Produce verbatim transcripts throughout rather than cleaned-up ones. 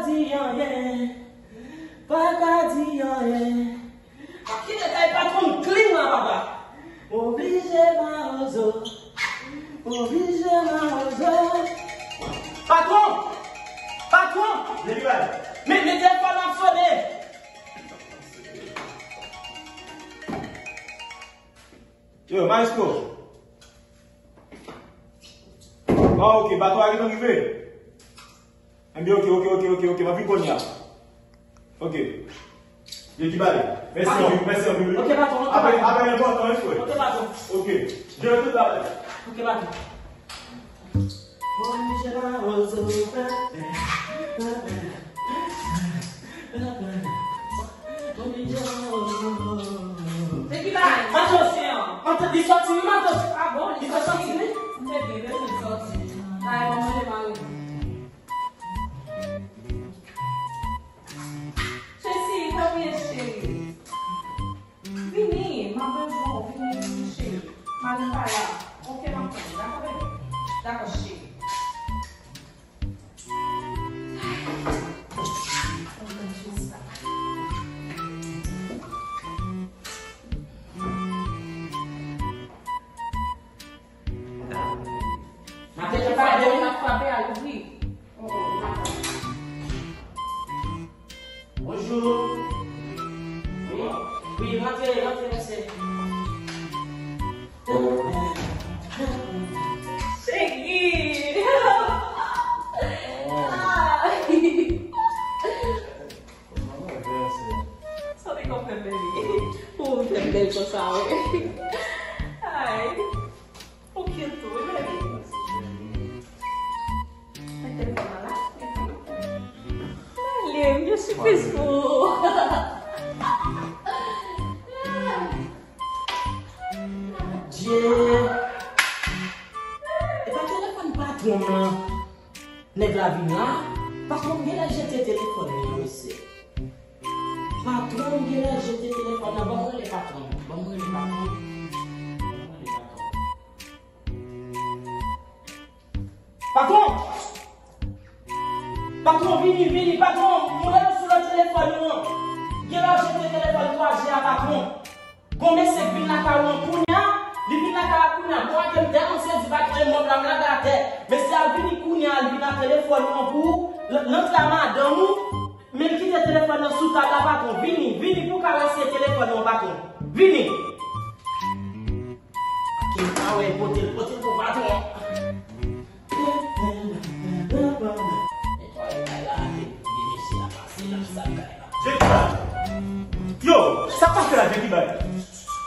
di anyen. Pa ka di anyen. Kite kay patwon m clean la, papa. Oblije mawozo. Oblije mawozo. Patwon! Patwon! Mete, mete telefòn nan ap sone. Yo, maestro. Ah, ok, bato a gentan rive. Enben, ok, ok, ok, ok, ok, m ap vin kounye a. Ok. Yo ki bale. Mèsi anpil, mèsi anpil, wi. Ok, patwon, ok, apèl, patwon. Apèl enpòtan, wi, frè. Ok, patwon. Ok. Jere tout bagay. Ok, patwon. Se ki bagay? Matos, matos, li sòti, wi, matos. Ah bon, li sòti, wi. Trè byen, byen, li sòti. Ay, mwen manje mari. Chesi, tanpri, cheri. Vini, m ap bezwen w, vini, vini, cheri. Mari m pa la. Ok, m ap tann, dakò, bebe? Dakò, cheri. Maten ki pa byen, m ap frape a louvri. Bonjou. Wi, wi, rantre, rantre, mesye. Cheri. Sa te konprann, bebe. Pou w fè m bèl konsa, wi. Ay. Ou cute tou, wi, bebe. Mete telefòn nan la. Ale, m gen sipriz pou ou. Dye. E pa telefòn patwon m nan. Nèg la vin la. Patwon m genlè jete telefòn li an, mesye. Patwon m genlè jete telefòn nan. Ban m rele patwon m. Ban m rele patwon m. Ban m rele patwon m. Patwon! Patwon, vini, vini, patwon! M rele w sou lòt telefòn ou an. Genlè w jete telefòn twa G a, patwon. Gon mesye k vin lakay ou an kounye a, li vin lakay la kounye a. Bò a ke m tèlman sezi, patwon, e mòb la m lage atè. Mesye a vini kounye a, li vin ak telefòn ou an pou l, l antre a madanm ou. Men l kite telefòn nan sou tab la, patwon. Vini, vini pou w ka rasiye telefòn ou an, patwon. Vini! Ake m pa wè, pote l, pote l pou patwon. Netwaye kay la, ake vye mesye a pase, l ap sal kay la. Jekibay! Yo, sa k ap fè la, Jekibay?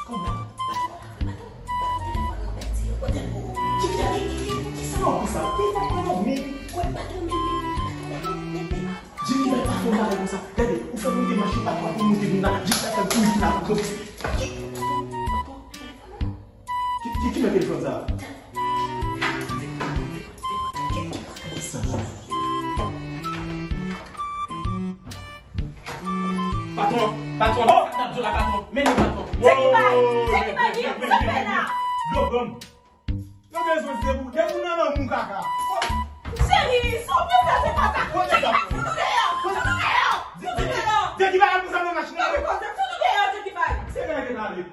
Kòman? Patwon, patwon, telefòn nan pèdi, pote l pou ou. Jekibay, ki, ki, ki, ki sa w ap di sa? Telefòn mwen non, men, kwè patwon, men, men, men, men, men, men. Jekibay pa fè yon bagay konsa. Gade, ou fè moute machin pa twa pou moute vin la, jis la fè m kouri vin la pou kanpe. Ki, ki, ki men telefòn sa? Patwon, patwon, sa k ap di la, patwon? Men li, patwon. Jekibay, Jekibay, men sa k ap fè la? Dlo ban m. Yo bezwen se pou, depi w nan lanmou kaka. Cheri, sa w bezwen se pa sa. Kote sa? Fout ou deyò, fout ou deyò, fout ou deyò. Jekibay al pou zam nan machin nan. Fout ou deyò, Jekibay. Se lè ke n ale.